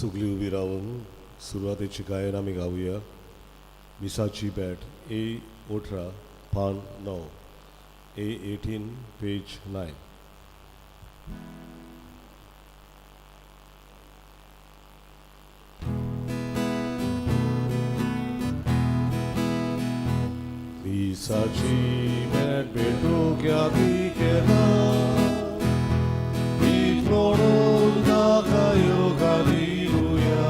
सगळीं उबी रावन सुरवातेची गायन आमी गावया. मिसाची बॅट ए 18 पान 9, ए 18 पेज 9. मिसाची बॅट पेटूंक यादी केला, म्हणून दाखयो हालेलुया.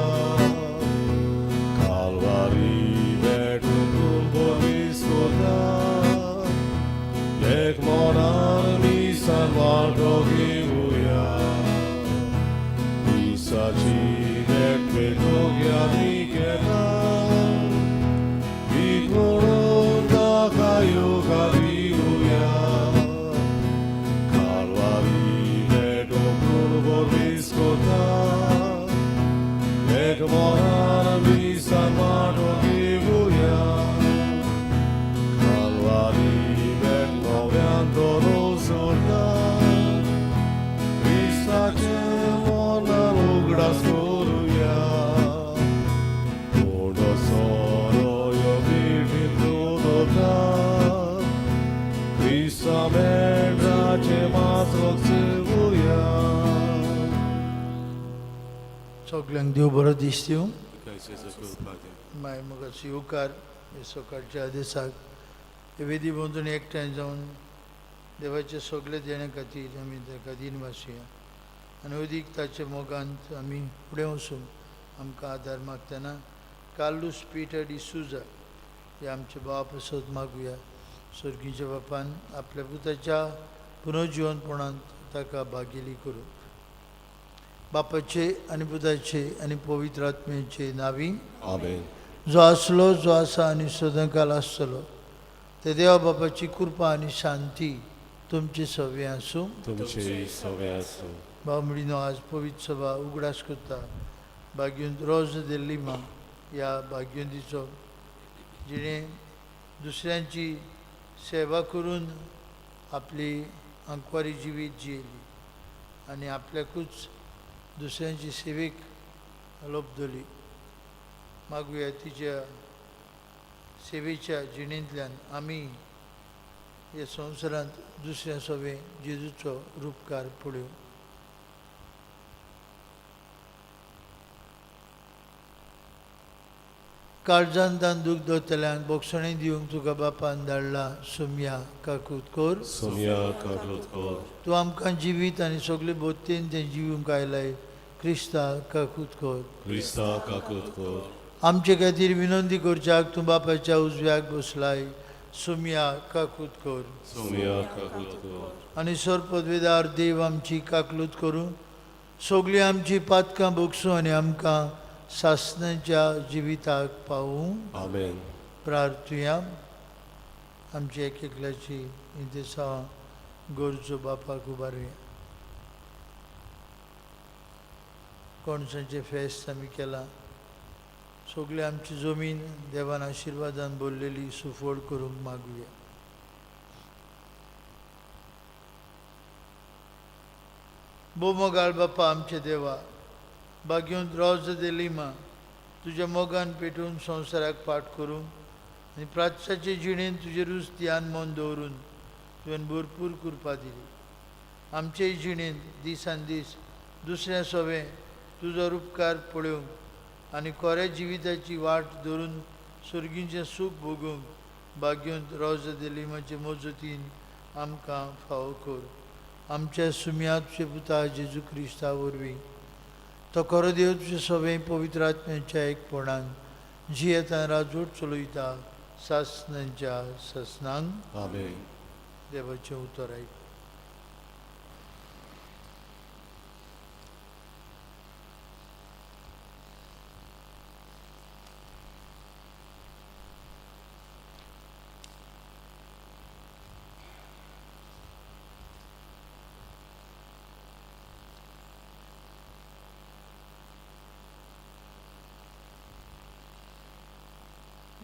कालवारी भेट बोरीस कोता, एक मनान मिसान वांटो घेवया. मिसाची भेट पेटूंक यादी केला, म्हणून दाखयो हालेलुया. Calvari भेट बोरीस कोता, एक मनान मिसान वांटो घेवया. Calvari भेट नव्यान तो सोडता, क्रिस्ताचे मनान उगडास करुया. पूर्ण सोरो यो भेटीन उदोता, क्रिस्ता मेंढराचे मास वचुया. सगल्यांक देव बरो दीस दिवं. मागीर म्हाका येवकार हे सकाळच्या दिसाक हे वेदी भोंवतणी एकठांय जावन देवाचे सगळे देण्या खातीर आमी ताका दीन वासुया आनी अदीक ताच्या मोगांत आमी फुडें वचून आमकां आदार मागतना कार्लूस पिटर डिसूजा हे आमचे बाप पासत मागुया. सर्गीच्या बापान आपल्या पुताच्या पुनर्जिवनपणांत ताका भागेली करूं. बापाचे आनी पुताचे आनी पवित्र आत्म्याचे नावी. आमेन. जो आसलो, जो आसा आनी सदांकाल आसतलो ते देवा बापाची कृपा आनी शांती तुमचे सवे आसूं. तुमचे सवे आसूं. भाव भयणीनो, आज पवित्र सभा उगडास करता भाग्यवंत रोज दे लिमा ह्या भाग्यवंतीचो, जिणें दुसऱ्यांची सेवा करून आपली आंकवारी जिवीत जियेली आनी आपल्याकूच दुसऱ्यांची सेवेक लब्धली. मागुया तिच्या सेवेच्या जिणेंतल्यान आमी ह्या संवसारांत दुसऱ्या सवे जेजूचो रुपकार पळोवं. काळजान दान दूख दवरतल्यांक बोगसणें दिवंक तुका बापान धाडला. सुमया काकूत कर. सोमया काकूत कर. तूं आमकां जिवीत आनी सगळे बोत्तेन तें जिवूंक आयलाय. क्रिस्ता काकूत कर. क्रिस्ता काकूत कर. आमचे खातीर विनंती करच्याक तूं बापाच्या उजव्याक बसलाय. सुमया काकूत कर. सोमया काकूत कर. आनी सरपदवेदार देव आमची काकलूत करूं, सगळीं आमची पातकां भोगसूं आनी आमकां सासणाच्या जिविताक पावूं. आमेन. प्रार्थुया. आमची एक एकल्याची इंतेसांव गरजो बापाक उबारुया. कोणसांचें फेस्त आमी केलां, सगळी आमची जमीन देवान आशिर्वादान भरलेली सुफळ करूंक मागुया. भोव बापा, आमच्या देवा, भाग्यवंत रोज दे लिमा तुज्या मोगान पेटून संवसाराक पाठ करूंक आनी प्राच्चाचे जिणेंत तुजेरूच ध्यान मन दवरून तुवें भरपूर कृपा दिली. आमचेय जिणेंत दिसान दीस दुसऱ्या सोवे तुजो उपकार पळोवंक आनी कोऱ्या जिविताची वाट धरून सर्गीचें सूख भोगूंक भाग्यवंत रोज दे लिमाचे मजतीन आमकां फावो कर. आमच्या सुम्या तुजे पुता जेजू क्रिस्ता वरवीं. तो खरो देव तुजे सवे पवित्र आत्म्याच्या एकपणान जियेता, राजवट चलयता सासणांच्या सासणांक. आमेन. देवाचें उतर आयक.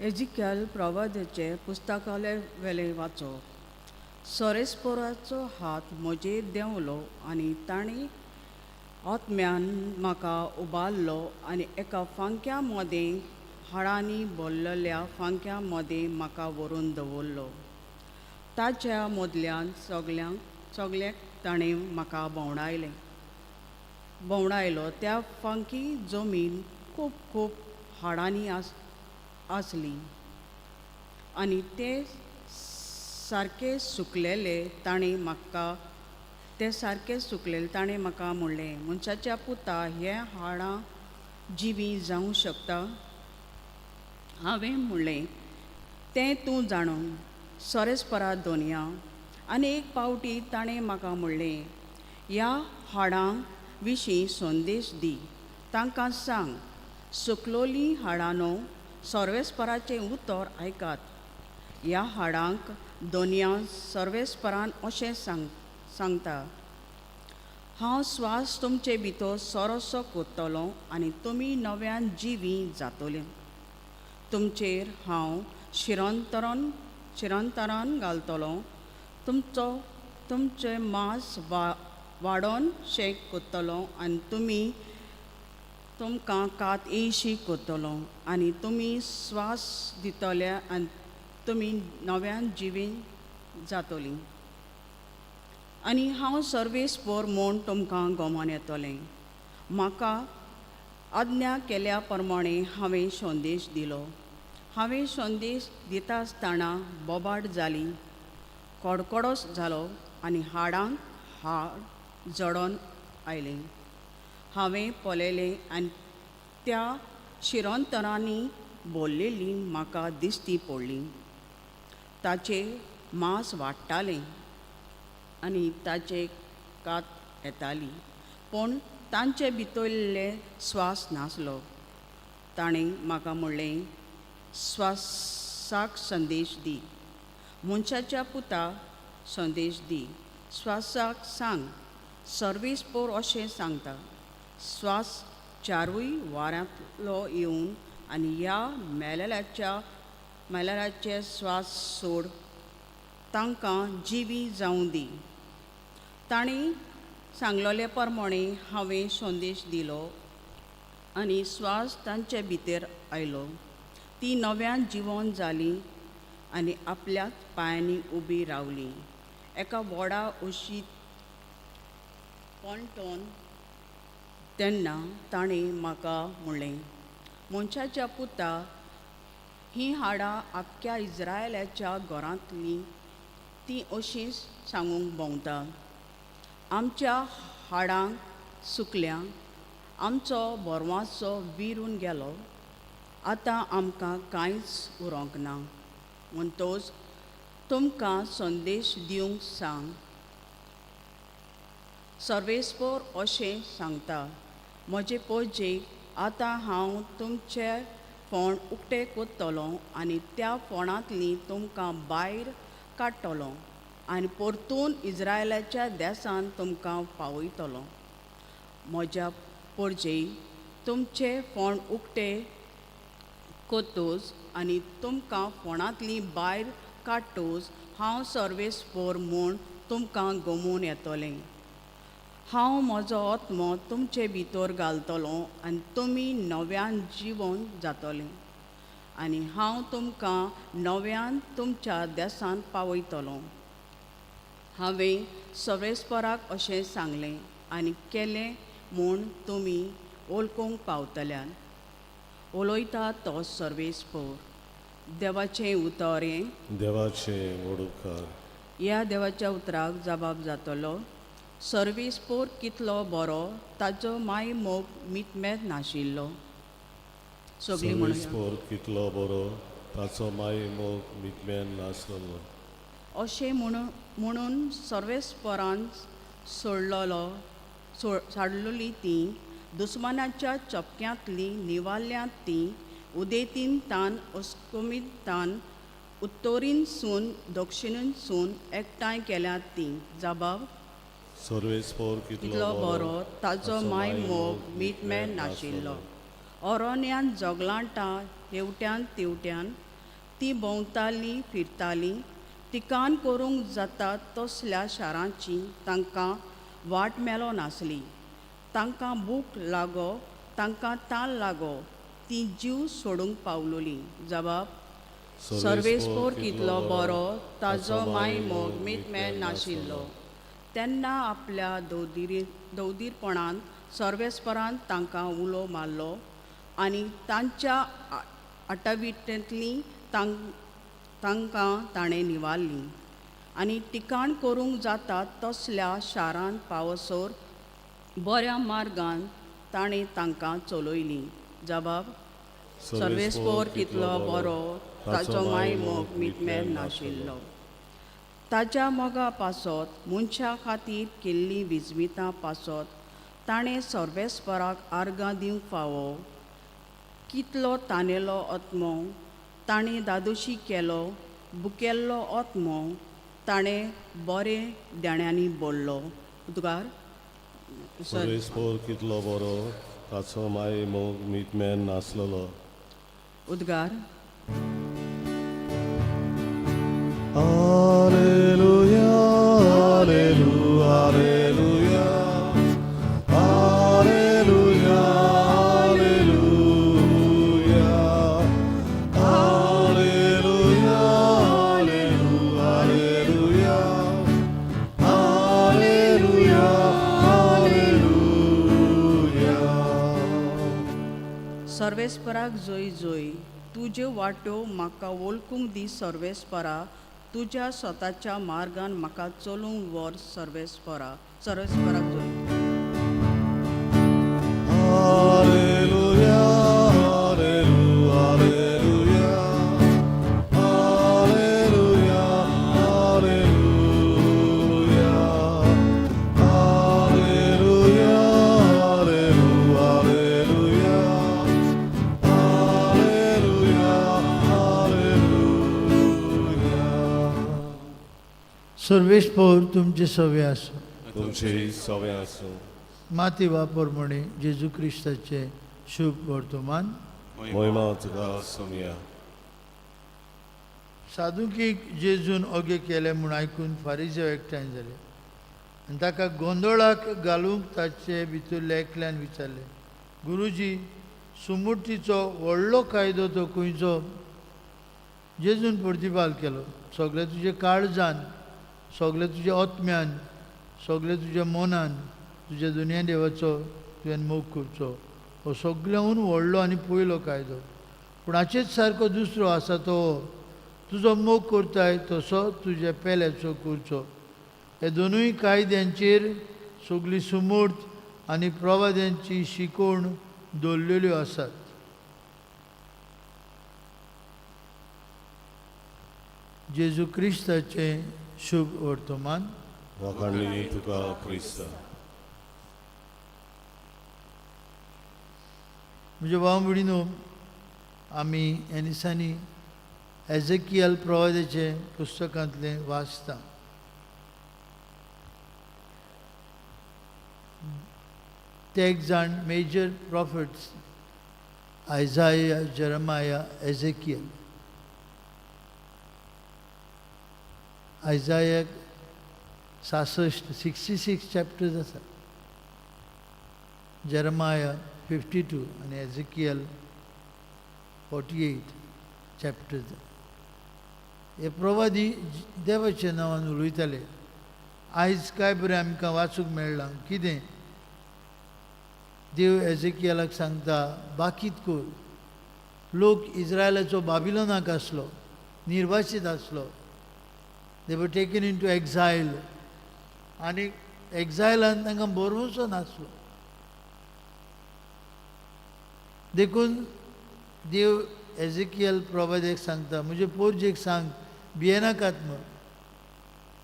एजिक्याल प्रवादाचें पुस्तकाले वेलें वाचो. सोरेस्पोराचो हात म्हजेर देंवलो आनी तांणी आत्म्यान म्हाका उबारलो आनी एका फांक्या मदें हाडांनी भरलेल्या फांक्या मदें म्हाका व्हरून दवरलो. ताच्या मदल्यान सगल्यांक सगल्याक ताणें म्हाका भोंवडायलें भोंवडायलो. त्या फांकी जमीन खूब खूब हाडांनी आसली आनी ते सारके सुकलेले. ताणें म्हाका ते सारके सुकलेले. ताणें म्हाका म्हणलें, मनशाच्या पुता, हे हाडां जिवीं जावंक शकता? हांवें म्हणलें, तें तूं जाणो सर्वेस्परा दोनया. आनी एक पावटी ताणें म्हाका म्हणलें, ह्या हाडां विशीं संदेश दी, तांकां सांग, सुकलोलीं हाडांनो, सर्वेस्पराचें उतर आयकात. ह्या हाडांक दोनया सर्वेस्परान अशें सांगता, हांव स्वास तुमचे भितर सोरोसो कोत्तलो आनी तुमी नव्यान जिवीं जातले. तुमचेर हांव शिरंतरान घालतलो, तुमचो तुमचें मांस वाडोन शेक कोत्तलो आनी तुमकां कात येयशी कोत्तलो आनी तुमी स्वास दितले आनी तुमी नव्यान जिवीं जातलीं आनी हांव सर्वेस्पोर म्हूण तुमकां गोमोन येतलें. म्हाका आज्ञा केल्या प्रमाणे हांवें संदेश दिलो. हांवें संदेश दिता आसतना बोबाट जाली, कडकडोच जालो आनी हाडांक हाड जडोन आयलें. हांवें पळयलें आनी त्या शिरोंतरांनी भरलेली म्हाका दिश्टी पडली. ताचें मांस वाडटालें आनी ताचे कात येताली, पूण तांचे भितरले स्वास नासलो. ताणें म्हाका म्हणलें, स्वासाक संदेश दी, मनशाच्या पुता, संदेश दी, स्वासाक सांग, सर्वेस्पोर अशें सांगता, स्वास चारूय वाऱ्यांतलो येवन आनी ह्या मेलेल्याचे स्वास सोड, तांकां जिवी जावं दी. ताणें सांगलोले प्रमाणे हांवें संदेश दिलो आनी स्वास तांचे भितर आयलो. ती नव्यान जिवन जाली आनी आपल्याच पांयांनी उबी रावली. एका व्हडा अशी पणटोन. तेन्ना ताणें म्हाका म्हणलें, मनशाच्या पुता, हीं हाडां आख्ख्या इज्रायलाच्या घरांतलीं. तीं अशीं सांगूंक भोंवता, आमच्या हाडांक सुकल्या, आमचो बोरवांसो विरून गेलो, आतां आमकां कांयच उरोंक ना. म्हणटोच तुमकां संदेश दिवंक सांग, सर्वेस्पोर अशें सांगता, म्हजे पोजेक आतां हांव तुमचे फोंड उक्ते कोत्तलो आनी त्या फोंडांतली तुमकां भायर काडटलो आनी परतून इज्रायलाच्या देसान तुमकां पावयतलो. म्हज्या पोरजे तुमचे फोंड उक्ते कोतोच आनी तुमकां फोंडांतली भायर काडटोच हांव सर्वेस्पोर म्हूण तुमकां गमून येतलें. हांव म्हजो आत्मो तुमचे भितर घालतलो आनी तुमी नव्यान जिवन जातले आनी हांव तुमकां नव्यान तुमच्या देसान पावयतलो. हांवें सर्वेस्पराक अशें सांगलें आनी केलें म्हूण तुमी वळखूंक पावतल्यान. उलयता तो सर्वेस्पोर. देवाचें उतर हें. देवाचे व्हड उपकार. ह्या देवाच्या उतराक जबाब जातलो. सर्वेस्पोर कितलो बरो, ताचो माय मोग मितमेत नाशिल्लो. सगळीं म्हणया. सर्वेस्पोर कितलो बरो, ताचो माय मोग मितम्यान नासलो. अशें म्हणून सर्वेस्परान सोडलेलो साडलोली ती दुस्मानाच्या चपक्यांतली निवारल्यांत ती उदेंतीन तान अस्कमीत तान उत्तरीनसून दक्षिणेनसून एकठांय केल्यात ती. जबाब. सर्वेस्पोर कितलो कितलो बरो, ताचो माय मोग मितमेर नाशिल्लो. अरण्यांत जोगलांटा हेवट्यान तेवट्यान ती भोंवताली फिरताली. तिकान करूंक जाता तसल्या शारांची तांकां वाट मेलो नासली. तांकां भूक लागो, तांकां तान लागो, तीं जीव सोडूंक पावलोलीं. जबाब: सर्वेस्पोर कितलो बरो, ताजो माय मोग मितमेर नाशिल्लो. तेन्ना आपल्या दवदीरपणान सर्वेस्परान तांकां उलो मारलो आनी तांच्या आटाविटेंतलीं तांकां ताणें निवारलीं आनी ठिकाण करूंक जाता तसल्या शारांत पावसर बऱ्या मार्गान ताणें तांकां चलयलीं. जबाब: सर्वेस्पोर कितलो बरो, ताचो माय मोग मितमेर नाशिल्लो. ताज्या मोगा पासत, मनशा खातीर केल्लीं विजमितां पासत ताणें सर्वेस्पराक आर्गां दिवंक फावो. कितलो तानेलो आत्मो ताणें दादोशी केलो, बुकेल्लो आत्मो ताणें बरें देण्यांनी बोल्लो. उद्गार. सर्वेस्पोर कितलो बरो, ताचो माय मोग मितमेर नासलेलो. उद्गार. Alleluia, alleluia, alleluia, alleluia, alleluia, alleluia, alleluia, alleluia, alleluia. सर्वेस्पराक जोय जोय. तुज्यो वाट्यो म्हाका वळखूंक दी सर्वेस्परा, तुज्या स्वताच्या मार्गान म्हाका चलूंक व्हर सर्वेस्परा. सर्वेस्पराक जोय. Alleluia, alleluia, alleluia, alleluia, alleluia, alleluia, alleluia, alleluia, alleluia. सर्वेस्पोर तुमचे सवे आसूं. तुमचे सवे आसूं. माती वापर म्हणे जेजू क्रिस्ताचें शुभ वर्तमान. मोहिमा तुका सोमया. सादुकीक जेजून ओगे केले म्हूण आयकून फारीजेव एकठांय जाले आनी ताका गोंदळाक घालूंक ताचे भितरल्या एकल्यान विचारलें, गुरुजी, सुमुर्तीचो व्हडलो कायदो तो खंयचो? जेजून प्रतिपाल केलो, सगळे तुजे काळजान, सगळे तुजे आत्म्यान, सगळे तुज्या मनान तुज्या दुनिया देवाचो तुवें मोग करचो. हो सगळ्याहून व्हडलो आनी पयलो कायदो. पूण हाचेच सारको दुसरो आसा, तो तुजो मोग करताय तसो तुज्या पेल्याचो करचो. हे दोनूय कायद्यांचेर सगळी सुमूर्त आनी प्रवाद्यांची शिकवण दवरलेल्यो आसात. जेजू क्रिस्ताचें शुभ वर्तमान. वाखाणली तुका क्रिस्ता. म्हज्या भाव भयणीनो, आमी ह्या दिसांनी एजेकियल प्रवाद्याचें पुस्तकांतलें वाचता. ते एक जाण major prophets, Isaiah, Jeremiah, Ezekiel. आयजायाक 66, 66 चॅप्टर्स आसा, जेरमाया 52 आनी एजेकियल 48 चॅप्टर्स. हे प्रवादी देवाच्या नांवान उलयताले. आयज काय बरें आमकां वाचूंक मेळ्ळां. कितें देव एजेकियलाक सांगता, बाकीत कर. लोक इज्रायलाचो बाबिलोनाक आसलो, निर्वासीत आसलो. They were taken into exile आनी एक्झायलान तांकां बरोवचो नासलो. देखून देव एजेकियल प्रवाद्याक सांगता, म्हजे पोरजेक सांग, भियेनाकात म्हण,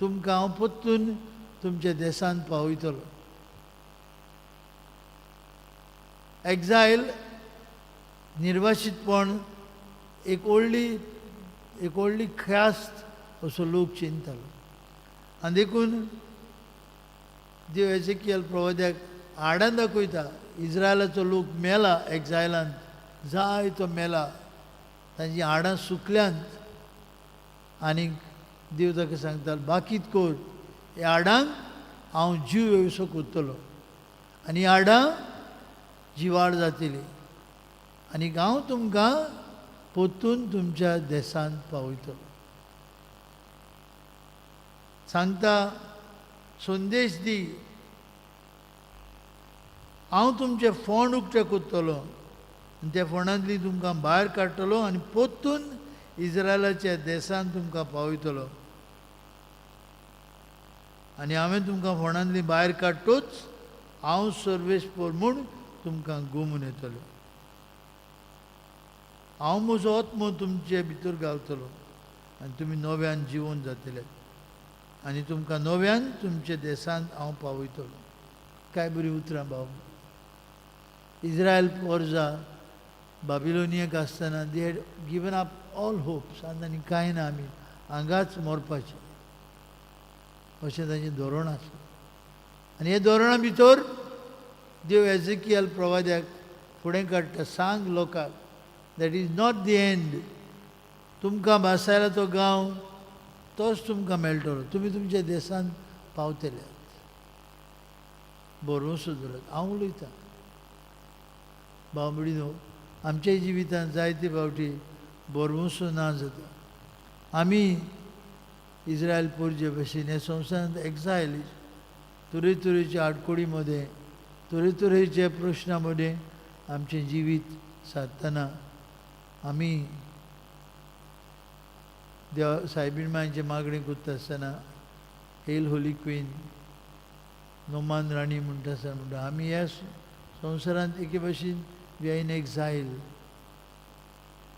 तुमकां हांव परतून तुमच्या देशांत पावयतलो. एक्झायल, निर्वासीतपण एक व्हडली ख्यास्त असो लोक चिंततालो. आनी देखून देव एजेकियल प्रवाद्याक हाडां दाखयता. इज्रायलाचो लोक मेला एक्झायलांत, जाय तो मेला, तांची हाडां सुकल्यांत. आनी देव ताका सांगता, बाकीत कर, ह्या हाडांक हांव जीव येवसो करतलो. आनी हाडां जिवाळ जातली आनी हांव तुमकां परतून तुमच्या देशांत पावयतलो. सांगता, संदेश दी, हांव तुमचे फोंड उक्ते करतलो आनी त्या फोंडांतली तुमकां भायर काडटलो आनी परतून इस्रायलाच्या देशांत तुमकां पावयतलो. आनी हांवें तुमकां फोंडांतली भायर काडटूच हांव सर्वेस्पर म्हूण तुमकां गुमून येतलो. हांव म्हजो आत्मो तुमचे भितर घालतलो आनी तुमी नव्यान जिवन जातले आनी तुमकां नव्यान तुमच्या देशांत हांव पावयतलो. काय बरीं उतरां बाबू. इस्रायल पोरजा बाबिलोनियाक आसतना they had given up all hopes. आनी कांय ना, आमी हांगाच मरपाचें अशें तांचें धोरण आसलें. आनी हे धोरणा भितर देव एझेकियल प्रवाद्याक फुडें काडटा, सांग लोकांक that is not the end. तुमकां भासायला तो गांव तोच तुमकां मेळटलो, तुमी तुमच्या देशांत पावतले. भरवंसो दवरात. हांव उलयतां भाव भयणीनो, आमच्या जिवितांत जायते फावटी भरवंसो ना जाता. आमी इस्रायल पोरजे भशेन ह्या संवसारांत एक्सायल, तरेतरेच्या आडकोडी मदें, तरेतरेच्या प्रश्ना मदें आमचें जिवीत सारतना आमी देवा सायबीण मांयचें मागणें करता आसतना हेल होली क्वीन नोमान राणी म्हणटा आसतना म्हणटा आमी ह्या संवसारांत एके भशेन we are in exile,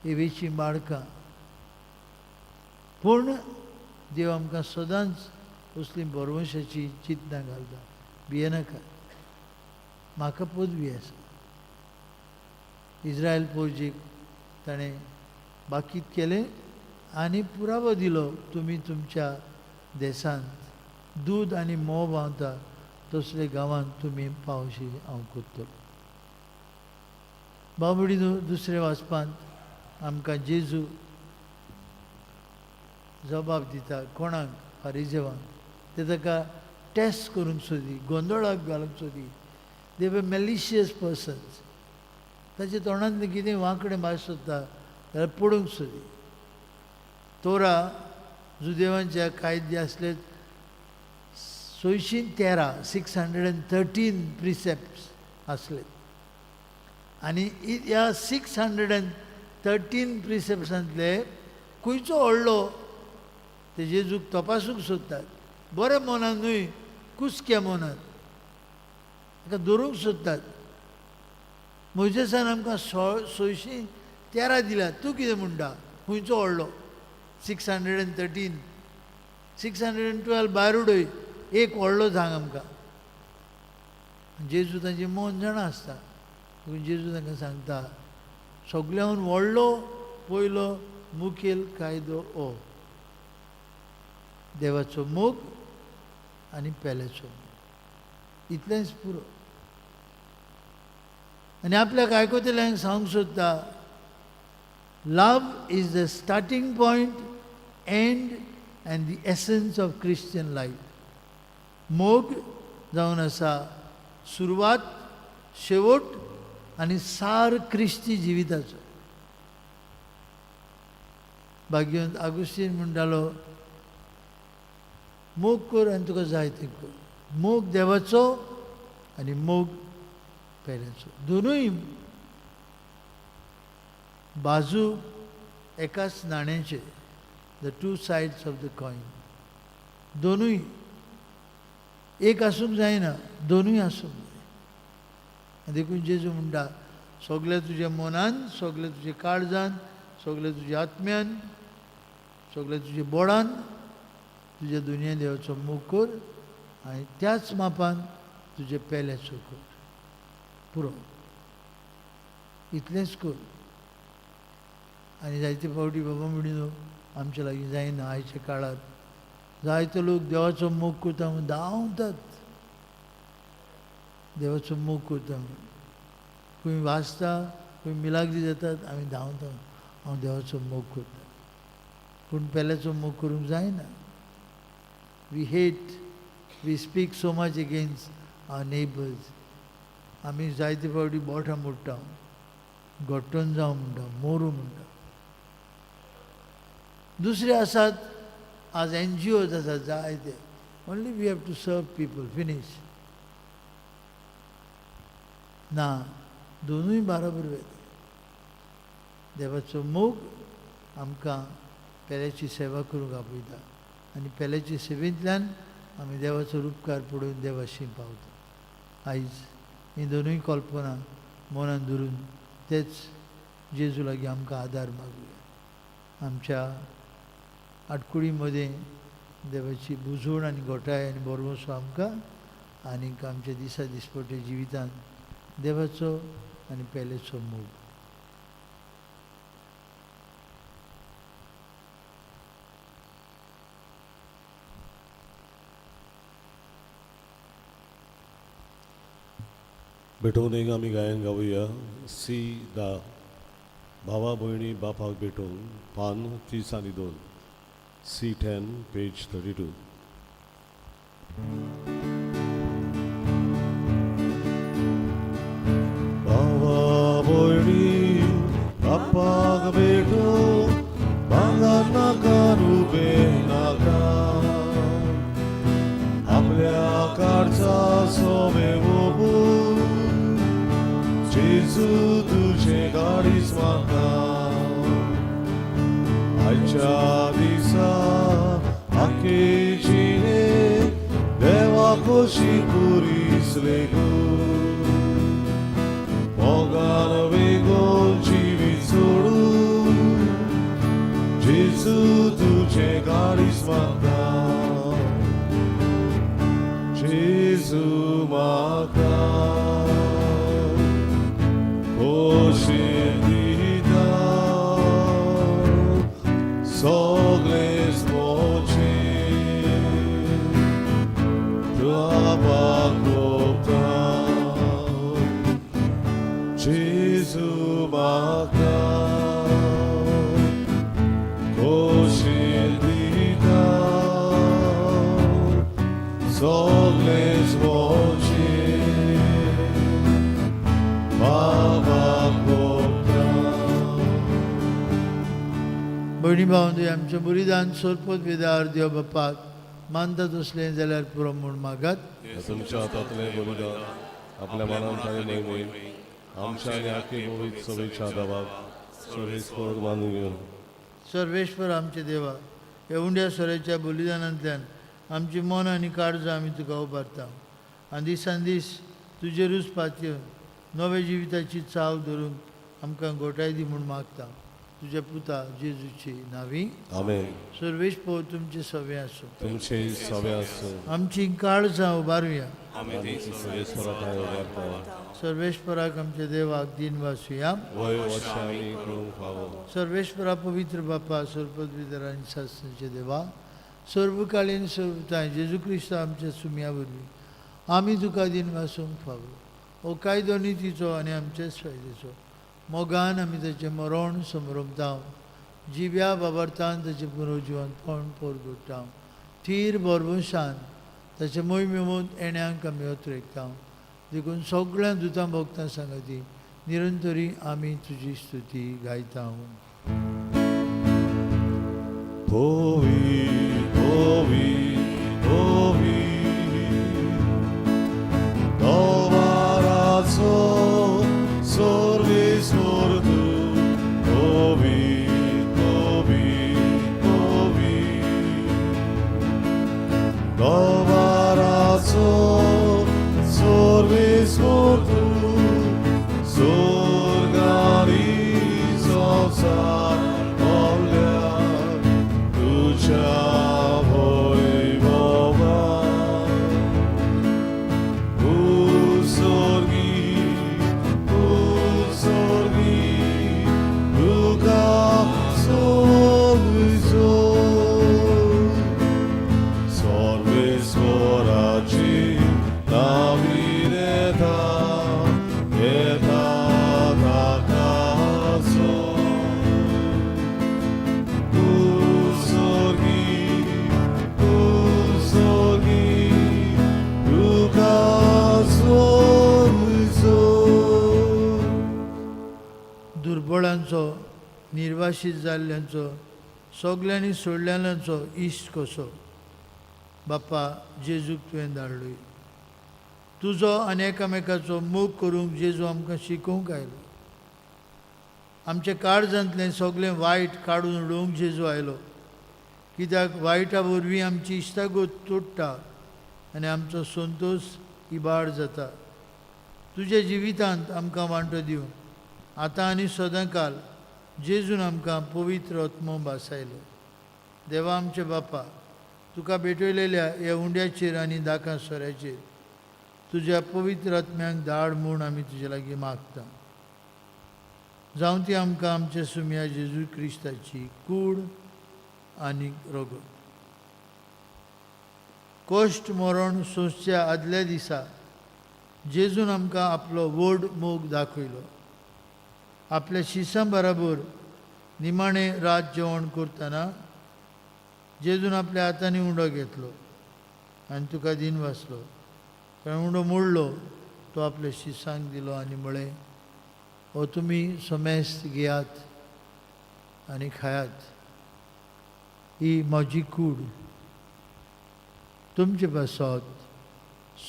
एवेचीं बाळकां. पूण देव आमकां सदांच असली भरवंशाची चिंतना घालता, भियेनाका, म्हाका पदवी आसा. इस्रायल पोरजीक ताणें बाकीत केलें आनी पुरावो दिलो, तुमी तुमच्या देशांत दूद आनी म्होंव व्हांवता तसले गांवांत तुमी पावशी हांव करतलो. भाव भयणीनो, दुसऱ्या वाचपांत आमकां जेजू जबाब दिता कोणाक? फारिजेवांक. ते ताका टेस्ट करूंक सोदी, गोंदळाक घालूंक सोदी. They were malicious persons. ताच्या तोंडांतलें कितें वांकडें भास सोदता जाल्यार पडूंक सोदी. तोरा जुदेवांच्या कायदे आसले 613, 613 प्रिसेप्ट्स आसले आनी ह्या 613 प्रिसेप्ट्सांतले खंयचो व्हडलो ते जेजूक तपासूंक सोदतात. बऱ्या मनान न्हय, कुसक्या मनान ताका धरूंक सोदतात. मोजेसान आमकां 613 दिल्यात, तूं कितें म्हणटा खंयचो व्हडलो? 613, 612 भायर उडय, एक व्हडलो सांग आमकां. जेजू तांचें मन जाणा आसता, देखून जेजू तांकां सांगता सगळ्याहून व्हडलो पयलो मुखेल कायदो हो, देवाचो मोग आनी पेल्याचो मोग, इतलेंच पुरो. आनी आपल्याक आयकतल्यांक सांगूंक सोदता, love is the starting point, end and the essence of Christian life. मोग जावन आसा सुरवात, शेवट आनी सार क्रिस्ती जिविताचो. भाग्यवंत आगुस्तीन म्हणटालो, मोग कर आनी तुका जाय तें कर. मोग देवाचो आनी मोग पेल्याचो, दोनूय बाजू एकाच नाण्याचे, the two sides of the coin. दोनूय एक आसूंक जायना, दोनूय आसूंक जाय. देखून जेजू म्हणटा, सगळें तुज्या मनान, सगळें तुज्या काळजान, सगळें तुज्या आत्म्यान, सगळें तुज्या बोडान तुज्या दुनिया देवाचो मोग कर आनी त्याच मापान तुजे पेल्याचो कर. पुरो, इतलेंच कर. आनी जायते फावटी बाबा म्हणून आमच्या लागीं जायना. आयच्या काळांत जायते लोक देवाचो मोग करता म्हणून धांवतात, देवाचो मोग करता म्हणून खंय वाचता, खंय मिलाग्री जातात, आमी धांवता, हांव देवाचो मोग करता. पूण पेल्याचो मोग करूंक जायना. We hate, we speak so much against our neighbours. आमी जायते फावटी बोटां मोडटा, घट्टण जावं म्हणटा, मोरूं म्हणटा. दुसरे आसात आज NGOs आसात जायते. Only we have to serve people, finish. ना, दोनूय बाराबर वयता. देवाचो मोग आमकां पेल्याची सेवा करूंक आपयता आनी पेल्याचे सेवेंतल्यान आमी देवाचो उपकार पडून देवाशी पावता. आयज ही दोनूय कल्पना मनान धरून तेच जेजू लागीं आमकां आदार मागुया. आमच्या आटकुडी मदें देवाची बुजवण आनी घोटाय आनी भरवंसो आमकां आनीक आमच्या दिसा दिसपट्टे जिवितांत देवाचो आनी पेल्याचो मोग. भेटोवन एक आमी गायन गावया. सी दा भावा भयणी बापाक भेटोवन, पान 32, C10 page 32. भावा भयणी बापाक भेटोवन, भांगर नाका रुपें नाका, आपल्या काळजा सोमे उबू जेजू तुझे गाडीच म्हाका. आयच्या दिसा आखे जिणेंत देवा खोशी पुरीसले गो, मोगान वेगोन जिवीत सोडून जेजू तुझे गाडीच म्हाका. जेजू म्हाका खोशी दिता सगळेच मोचे, तुका कोपता. जेजू म्हाका खोशी दिता सगळेच मोचे, बाबा कोपता. भयणी भावंदे, आमच्या बलिदान सोरपोत वेदार देव बापाक मानता तसलें जाल्यार पुरो म्हूण मागात. तुमच्या हातांतलें बलिदान आपल्या मनान आनी मोहिमेन आमच्या आनी आखे पवित्र सभेच्या दबाक सर्वेस्पर मानून घेवन. सर्वेश्वर आमच्या देवा, ह्या उंड्या सोऱ्याच्या बलिदानांतल्यान आमची मन आनी काळजां आमी तुका उबारता आनी दिसान दीस तुजेरूच पातयेवन नव्या जिविताची चाव धरूंक आमकां गोठाय दी म्हूण मागता. तुज्या पुता जेजूची नावी. आमेन. सर्वेस्पर तुमचे सवे आसूं. तुमचे सवे आसूं. आमची काळजां उबारुया. आमी सर्वेस्परा ठांय उबारता. सर्वेस्पराक आमच्या देवाक दिन वासुया. वय अशें आमी करूंक फावो. सर्वेस्परा पवित्र बापा, सर्वपदवीधर आनी शास्त्रांचे देवा, सर्वकालीन सर्वताय जेजू क्रिस्त आमच्या सुम्या वरवीं आमी तुका दिन वासूंक फावो. हो कायदो नितीचो आनी आमच्याच फायद्याचो मोगान आमी ताचें मरण समरमता, जिव्या बाबरतान ताचें पुनर्जिवनपण परगुट्टा, थीर भरवंशान ताचें मोहिमेमूत येण्यांक आमी अत्रेकता. देखून सगळ्या दुतां भोगतां सांगाती निरंतरी आमी तुजी स्तुती गायता. पवी पवी पवी दवाराचो सर्वेस्पर तूं, पवी पवी पवी दवाराचो सर्वेस्पर तूं, स्वर्गानी संवसार पावल्या तुज्या वैभवान. उस्वर्गी उस्वर्गी तुका सोबीचो, सर्वेस्पराची नावीन येता, येता ताकाचो. उस्वर्गी उस्वर्गी तुका सोबीचो. निर्भाशीत जाल्ल्यांचो सगल्यांनी सोडलेल्यांचो इश्ट कसो बाप्पा जेजूक तुवें धाडलोय. तुजो आनी एकामेकाचो मोग करूंक जेजू आमकां शिकोवंक आयलो. आमच्या काळजांतलें सगळें वायट काडून उडोवंक जेजू आयलो, कित्याक वायटा वरवीं आमची इश्टागत तोडटा आनी आमचो संतोश इबाड जाता. तुज्या जिवितांत आमकां वांटो दिवन आतां आनी सदांकाल जेजून आमकां पवित्र आत्मो भासायलो. देवा आमचे बापा, तुका भेटयलेल्या ह्या उंड्याचेर आनी दाकां सोऱ्याचेर तुज्या पवित्र आत्म्यांक धाड म्हूण आमी तुजे लागीं मागता. जावं ती आमकां आमच्या सुम्या जेजू क्रिस्ताची कूड आनी रगत. कश्ट मरण सोंसच्या आदल्या दिसा जेजून आमकां आपलो व्हड मोग दाखयलो. आपल्या शिसां बराबर निमाणें रात जेवण करतना जेजून आपल्या हातांनी उंडो घेतलो आनी तुका दिन वाचलो. कारण उंडो मोडलो, तो आपल्या शिसांक दिलो आनी म्हळें, हो तुमी समेस्त घेयात आनी खायात, ही म्हजी कूड तुमचे पासत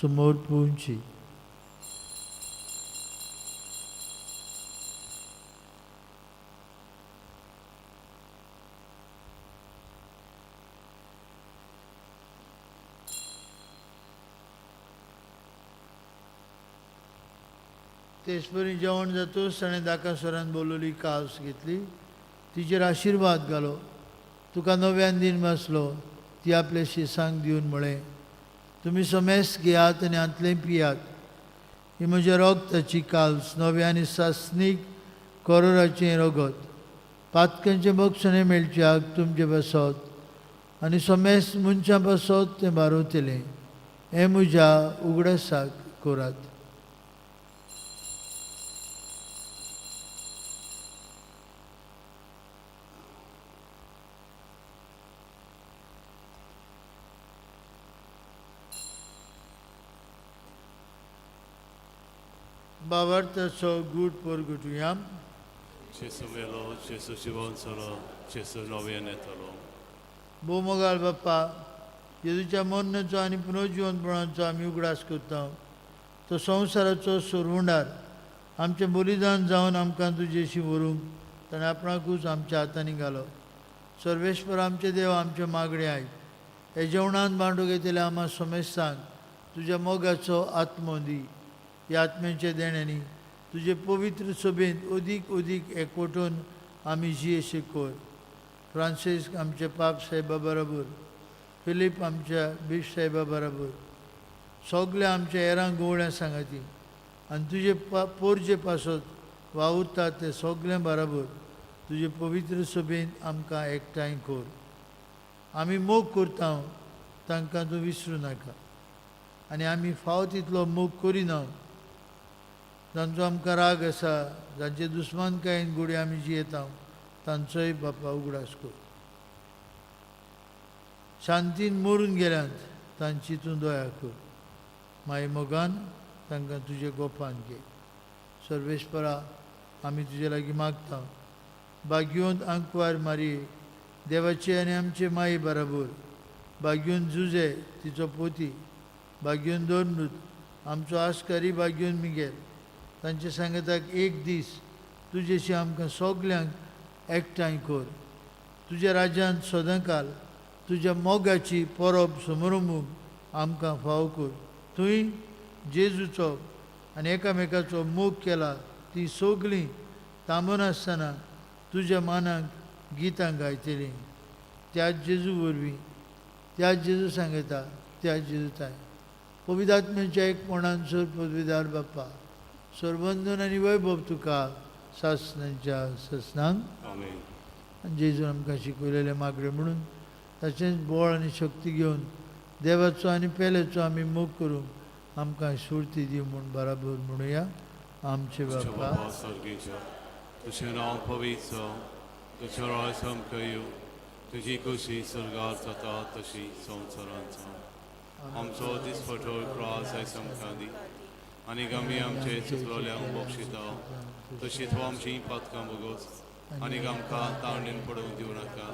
समोर पोवची. तेचपरी जेवण जातूच ताणें दाकासरान बोलवली कास घेतली, तिचेर आशिर्वाद घालो, तुका नव्यान दिन वाचलो, ती आपल्या शिसांक दिवन म्हळें, तुमी समेस्त घेयात आनी हांतलें पियात, ही म्हज्या रगताची काल्स, नव्या आनी सासणीक कोरोराचें रगत, पातकांचें बक्षणें मेळच्याक तुमचे पासत आनी समेस्त मनशां पासत तें बारवतलें, हें म्हज्या उगडासाक करात. बाबार्थाचो गूट परगटुया. Gesù velo, Gesù जिवंतलो, Gesù नव्यान येतलो. भोवमोगाळ बाप्पा, जेजूच्या मरणाचो आनी पुनर्जिवंतपणाचो आमी उगडास करता. तो संवसाराचो सोरवंडार आमचें बलिदान जावन आमकां तुजेशी व्हरूंक ताणें आपणाकूच आमच्या हातांनी घालो. सर्वेश्वर आमचे देव, आमचे मागणें आयक. हे जेवणान बांडू घेतल्या आमा समेस्तांक तुज्या मोगाचो आत्मो दी. ह्या आत्म्याच्या देण्यांनी तुजे पवित्र सभेंत अदीक अदीक एकवटून आमी जियेशे कर. फ्रांसीस्क आमचे पाप साहेबा बराबर, फिलीप आमच्या बीश साहेबा बराबर, सगळे आमच्या हेरांक गवळ्यां सांगाती आनी तुजे पोरजे पासत वावुरतात ते सगळें बराबर तुजे पवित्र सभेंत आमकां एकठांय कर. आमी मोग करता तांकां तूं विसरूं नाका आनी आमी फाव तितलो मोग करिना. जांचो आमकां राग आसा, जांचे दुस्मानकायेन गोडी आमी जियेता, तांचोय बापा उगडास कर. शांतीन मरून गेल्यात तांची तूं दया कर. माई मोगान तांकां तुजे गोपान घे. सर्वेस्परा, आमी तुजे लागीं मागता, बागयोन आंकवार मारी देवाचे आनी आमचे माई बराबर, बागयोन जुजे तिचो पोती, बागयोन दोन आमचो आस्कारी बागयोन मिगेल, तांचे सांगाताक एक दीस तुजेशी आमकां सगल्यांक एकठांय कर. तुज्या राज्यांत सदांकाल तुज्या मोगाची परब समरंभूंक आमकां फाव कर. तुवें जेजूचो आनी एकामेकाचो मोग केला ती सगळीं थांबनासतना तुज्या मानाक गितां गायतलीं. त्याच जेजू वरवीं, त्याच जेजू सांगता, त्याच जेजू ताय पवित्र आत्म्याच्या एकपणान सर पदवीदार बाप्पा, सर्वंदन आनी वैभव तुका सासणाच्या सासणांक. आमेन. आनी जेजून आमकां शिकयलेलें मागणें म्हणून ताचेंच बळ आनी शक्ती घेवन देवाचो आनी पेल्याचो आमी मोग करूंक आमकां स्फूर्ती दी म्हूण बराबर म्हणुया. आमचे तुझ्या बापा, बाबा सर्गेच्या, तुझें नांव पवित्र जावं, तुजें राज आमकां येवं, तुजी खुशी स्वर्गार जाता तशी संवसारांत जावं. आमचो दिसपटो त्रास आयज आमकां दी आनी आमी आमचे चुकलोल्यांक बक्षिता तशी तूं आमची पातकां भोगोस आनी आमकां तावणीन पडूंक दिवं नाका,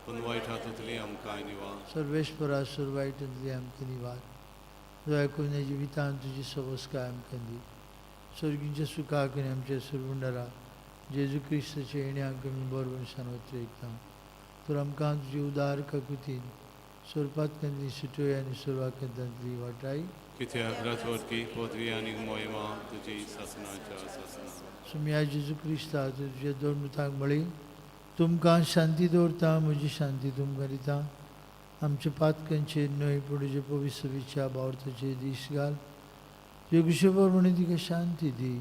पूण वायट हातूंतली आमकां निवार. सर्वेस्परा सुरवायटंतली आमकां निवार. दया करून ह्या जिवितांत तुजी सवस्काय आमकां दी. सर्गींच्या सुखाक आनी आमच्या सुरवंडरा जेजू क्रिस्ताच्या येण्याक आमी बरोबर मनशान वतरेकता. तर आमकां तुजी उदार काकुतीन सोरपातकांतली सुटोय आनी सोरवाकांतली वाटाय. कित्याक राजवटकी पदवी आनी मोहिमा तुजी सासणाच्या सासणा. सुम्या जेजू क्रिस्ता, तुज्या दोन मृतांक म्हळी, तुमकां शांती दवरता, म्हजी शांती तुमकां दिता. आमच्या पातकांचेर न्हय पूण तुजे पवित्र बावर्थाचेर दीस घाल. तुजे कुशे म्हणून तिका शांती दी.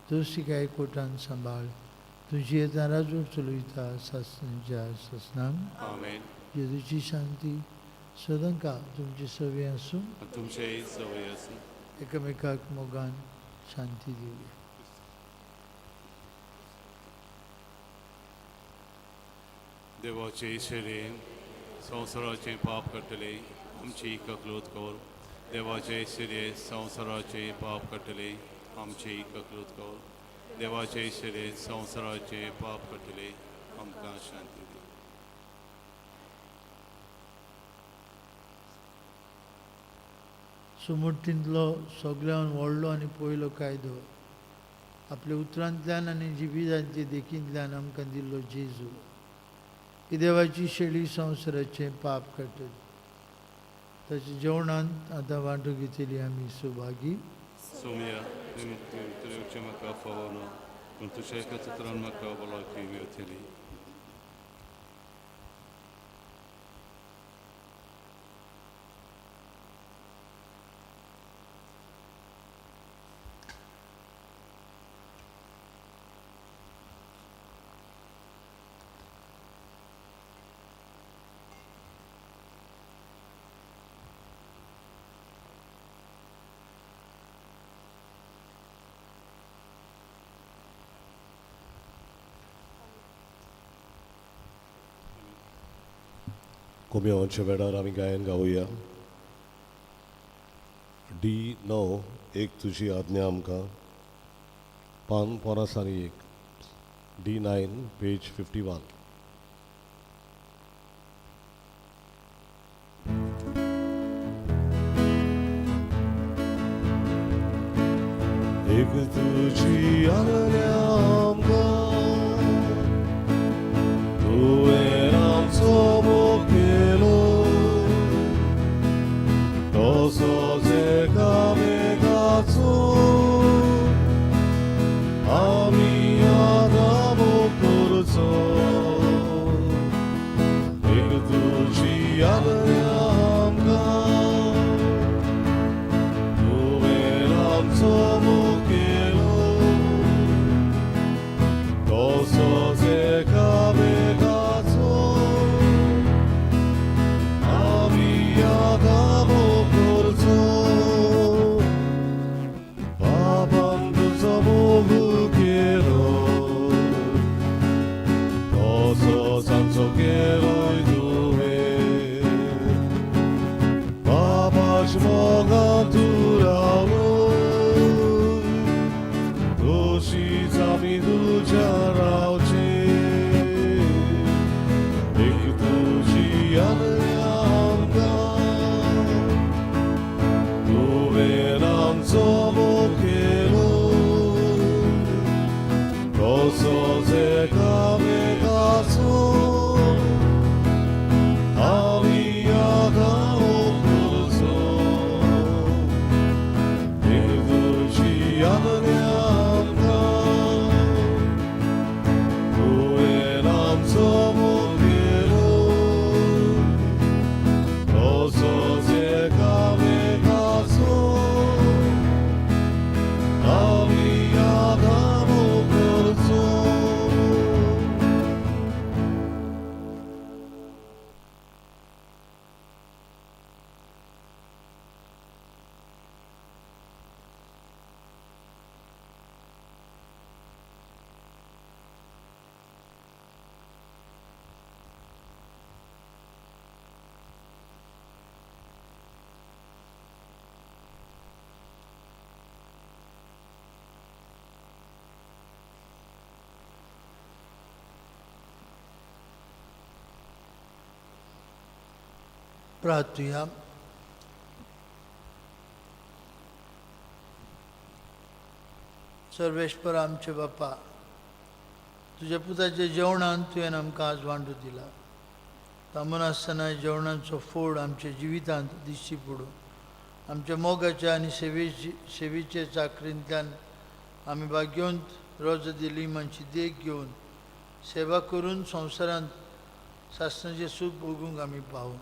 तोच तिका एकवटान सांबाळ. तुजी येता राजवट चलयता सासणाच्या सासणांक. आमेन. जेजूची शांती सदांकाळ तुमची सवी आसूं. तुमचेय सवय आसूं. एकामेकाक मोगान शांती दिवया. देवाचे शरीर संवसाराचें पाप काडटले, आमची ककलूत कर. देवाचे शरीर संवसाराचें पाप काडटले, आमची ककलूत कर. देवाचे शरीर संवसाराचें पाप काडटले, आमकां शांती दी. सुमुटींतलो सगळ्यान व्हडलो आनी पयलो कायदो आपल्या उतरांतल्यान आनी जिवितांचे देखींतल्यान आमकां दिल्लो जेजू ही देवाची शेळी संवसाराचें पाप काडटली. ताच्या जेवणांत आतां वांटो घेतली आमी सुभागी. सोम्या, तुवें म्हाका फावो ना, पूण तुज्या एका चित्रान म्हाका भलायकी मेळटली. कोम्यांच्या वेळार आमी गायन गावया. डी 9, एक तुजी आज्ञा आमकां, पान 51, डी 9 पेज 51. एक तुजी आज्ञा आमकां, तुवें आमचो मोग केलो, तसोच एकामेकाचो आमी आतां मोग करचो. एक तुजी आज्ञा आमकां, तुवें आमचो मोग केलो, तसोच एकामेकाचो आमी आतां मोग करचो. बाबान तुजो मोग केलो, तसोच आमचो केलोय तुवें. बाबाच्या मोगान तूं रावलो, तशीच आमी तुज्या रावचें. एक तुजी आज्ञा आमकां, तुवें आमचो मोग केलो, तसोच एकामेकाचो आमी आतां मोग करचो. एक तुजी आज्ञा आमकां, तुवें आमचो मोग केलो, तसोच एकामेकाचो प्रार्थुया. सर्वेश्वर आमचे बापा, तुज्या पुताच्या जेवणान तुवें आमकां आज वांटू दिला. थांबून आसतना जेवणाचो फोड आमच्या जिवितांत दिश्टी पडूं. आमच्या मोगाच्या आनी सेवेच्या चाकरींतल्यान आमी भाग्यवंत रोज दिली मांची देख घेवन सेवा करून संवसारांत सासणाचें सूख भोगूंक आमी पावूं.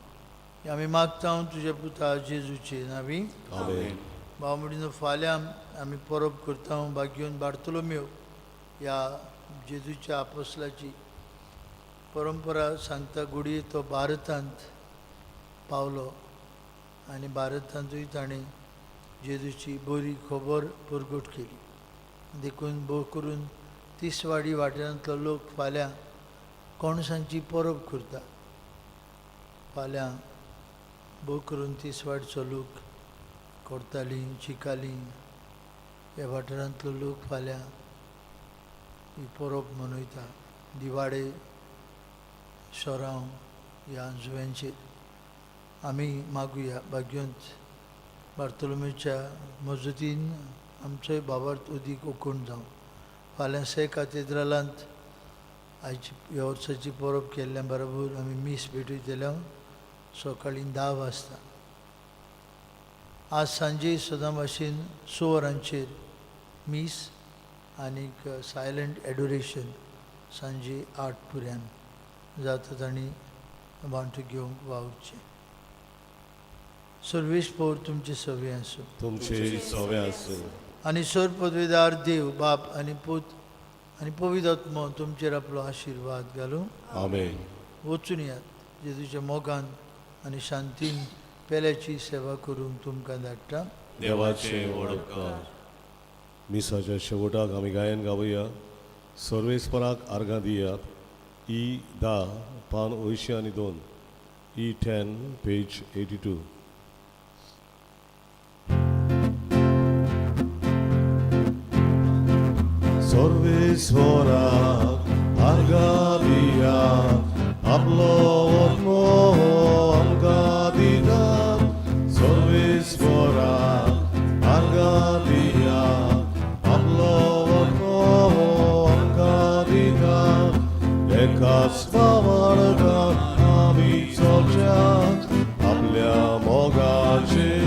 हें आमी मागता तुज्या पुता जेजूचे नांवी. आमेन. भाव भयणीनो, फाल्यां आमी परब करता भाग्यवंत बार्तोलोमेव ह्या जेजूच्या आपोसलाची. परंपरा सांगता, घडये तो भारतांत पावलो आनी भारतांतूय ताणें जेजूची बरी खबर परगट केली. देखून भोव करून तिसवाडी वाठारांतलो लोक फाल्यां कोणसांची परब करता. फाल्यां भोव करून तिसवाडचो लोक, कोर्ताली, चिकाली ह्या वाठारांतलो लोक फाल्यां ही परब मनयता. दिवाडे, सोरांव ह्या जुव्यांचेर आमी मागुया, भाग्यवंत बार्तोलोमेच्या मजतीन आमचोय भावार्थ अदीक उकूण जावं. फाल्यां से कातेद्रालांत आयची ह्या वर्साची परब केल्ल्या बरोबर आमी मीस भेटयतले सकाळीं 10 वाजता. आज सांजे सदां भाशेन 6 वरांचेर मीस आनीक सायलंट एडोरेशन सांजे 8 पुऱ्यान जाता. तांणी वांटो घेवंक वावुरचें. सर्वेस्पोर तुमचे सवे आसूं. तुमचे सवे आसूं. आनी सर पदवेदार देव बाप आनी पूत आनी पवित्र आत्मो तुमचेर आपलो आशिर्वाद घालूं. आमेन. वचून यात. जेजूच्या मोगान आनी शांतीन पेल्याची सेवा करूंक तुमकां धाडटा. देवाचे व्हड उपकार. मिसाच्या शेवटाक आमी गायन गावया, सर्वेस्पराक आर्गां दियात. ई 10, पान 82, E 10, page 82. सर्वेस्वराक आर्गां दियात, आपलो आत्मो आमकां दितात. सर्वेस्वराक आर्गां दियात, आपलो आत्मो आमकां दितात. एकाच मार्गान आमी चलच्याक, आपल्या मोगाचेर.